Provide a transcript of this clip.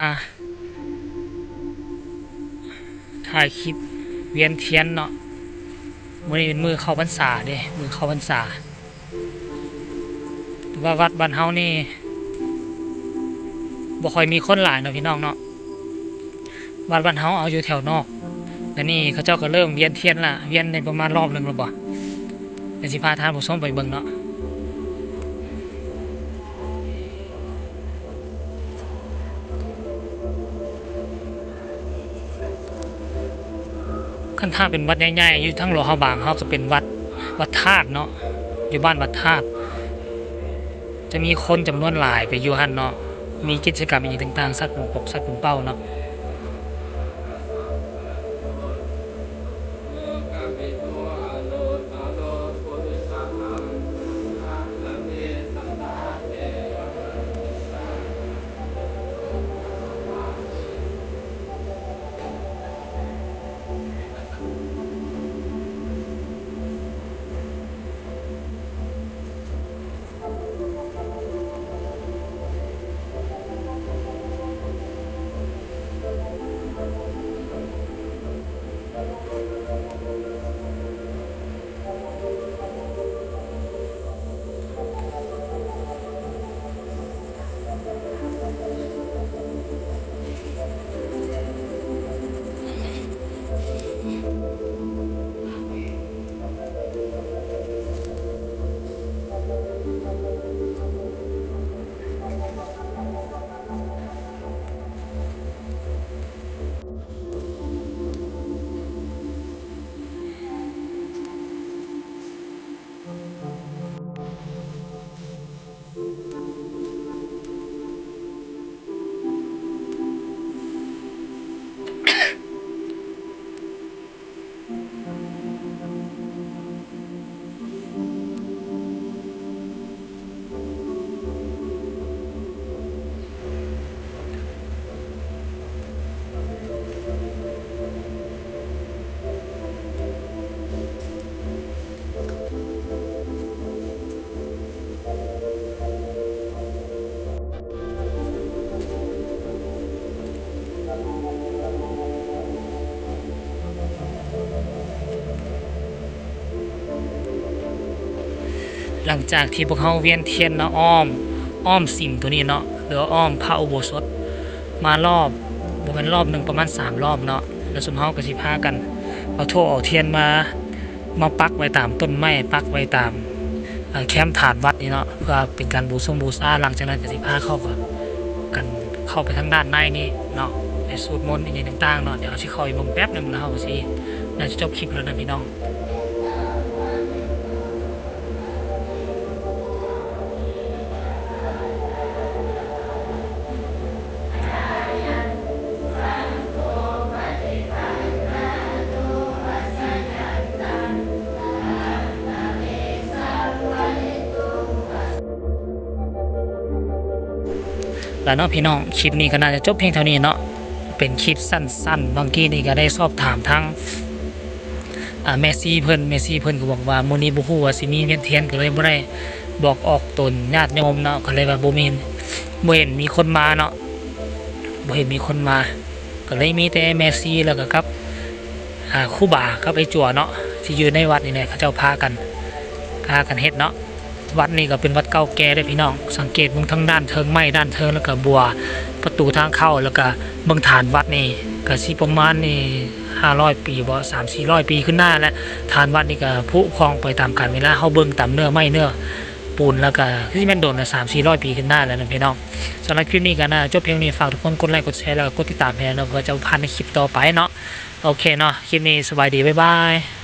ອ່າ ຖ່າຍຄລິບວຽນທຽນເນາະ. ມື້ນີ້ເປັນມື້ເຂົ້າພັນສາເດ້ ມື້ເຂົ້າພັນສາ. ແຕ່ວ່າວັດບ້ານເຮົານີ້ບໍ່ຄ່ອຍມີຄົນຫຼາຍເນາະ ພີ່ນ້ອງເນາະ. ວັດບ້ານເຮົາເອົາຢູ່ແຖວນອກ. ດຽວນີ້ເຂົາເຈົ້າກໍເລີ່ມວຽນທຽນລະ ວຽນໄດ້ປະມານລອບໜຶ່ງແລ້ວບໍ? ດຽວຊິພາທ່ານຜູ້ຊົມໄປເບິ່ງເນາະ. ຄັນຖ້າເປັນວັດໃຫຍ່ໆ ຢູ່ທາງຫຼວງພະບາງ ເຮົາກໍເປັນວັດ ວັດທາດເນາະ ຢູ່ບ້ານວັດທາດ ຈະມີຄົນຈຳນວນຫຼາຍໄປຢູ່ຫັ້ນເນາະ ມີກິດຈະກຳອີ່ຫຍັງຕ່າງໆ ສັດປຸງປົກ ສັດປຸງເປົ້າເນາະ. ຫຼັງຈາກທີ່ພວກເຮົາວຽນທຽນເນາະ ອ້ອມ ອ້ອມສິມໂຕນີ້ເນາະ ຫຼືວ່າອ້ອມພະອຸໂບສົດມາລອບ ບໍ່ແມ່ນລອບໜຶ່ງ ປະມານສາມລອບເນາະ ແລ້ວຊຸມເຮົາກໍຊິພາກັນເອົາທູບເອົາທຽນມາ ມາປັກໄວ້ຕາມຕົ້ນໄມ້ ປັກໄວ້ຕາມ ເອີ ແຄມຖານວັດນີ້ເນາະ ເພື່ອເປັນການບູຊົງບູຊາ. ຫຼັງຈາກນັ້ນກໍຊິພາເຂົ້າກັນ ເຂົ້າໄປທາງດ້ານໃນນີ້ເນາະ ໄປສູດມົນອີ່ຫຍັງຕ່າງໆເນາະ. ດຽວເຮົາຊິເຂົ້າໄປເບິ່ງແປັບໜຶ່ງ ແລ້ວເຮົາກໍຊິ ໜ້າຈະຈົບຄລິບແລ້ວນະພີ່ນ້ອງ. ລະເນາະພີ່ນ້ອງ ຄລິບນີ້ກໍໜ້າຈະຈົບພຽງເທົ່ານີ້ເນາະ ເປັນຄລິບສັ້ນໆ. ບາງກີ້ນີ້ກໍໄດ້ສອບຖາມທາງ ອາ ແມ່ຊີເພິ່ນ ແມ່ຊີເພິ່ນກໍບອກວ່າ ມື້ນີ້ບໍ່ຮູ້ວ່າຊິມີວຽນທຽນ ກໍເລີຍບໍ່ໄດ້ບອກອອກຕົນຍາດໂຍມເນາະ ກໍເລີຍວ່າບໍ່ມີ ບໍ່ເຫັນມີຄົນມາເນາະ ບໍ່ເຫັນມີຄົນມາ ກໍເລີຍມີແຕ່ແມ່ຊີ ແລ້ວກໍກັບ ອາ ຄູບາກັບໄອ້ຈົວເນາະ ທີ່ຢູ່ໃນວັດນີ້ແຫຼະ ເຂົາເຈົ້າພາກັນ ພາກັນເຮັດເນາະ. ວັດນີ້ກໍເປັນວັດເກົ່າແກ່ເດ້ພີ່ນ້ອງ ສັງເກດເບິ່ງທາງດ້ານເທິງໄມ້ດ້ານເທິງ ແລ້ວກໍບົວປະຕູທາງເຂົ້າ ແລ້ວກໍເບິ່ງຖານວັດນີ້ ກໍຊິປະມານນີ້ຫ້າຮ້ອຍປີບໍ ສາມສີ່ຮ້ອຍປີຂຶ້ນໜ້າແຫຼະ. ຖານວັດນີ້ກໍຜຸພອງໄປຕາມການເວລາ ເຮົາເບິ່ງຕາມເນື້ອໄມ້ເນື້ອປູນ ແລ້ວກໍຄືຊິແມ່ນດົນລະ ສາມສີ່ຮ້ອຍປີຂຶ້ນໜ້າແລ້ວນະພີ່ນ້ອງ. ສຳລັບຄລິບນີ້ກໍໜ້າຈະຈົບພຽງນີ້ ຝາກທຸກຄົນກົດໄລກົດແຊ ແລ້ວກໍກົດຕິດຕາມໃຫ້ເນາະ ເພື່ອຈະບໍ່ພາດໃນຄລິບຕໍ່ໄປເນາະ. ໂອເຄເນາະ ຄລິບນີ້ສະບາຍດີ ບາຍບາຍ.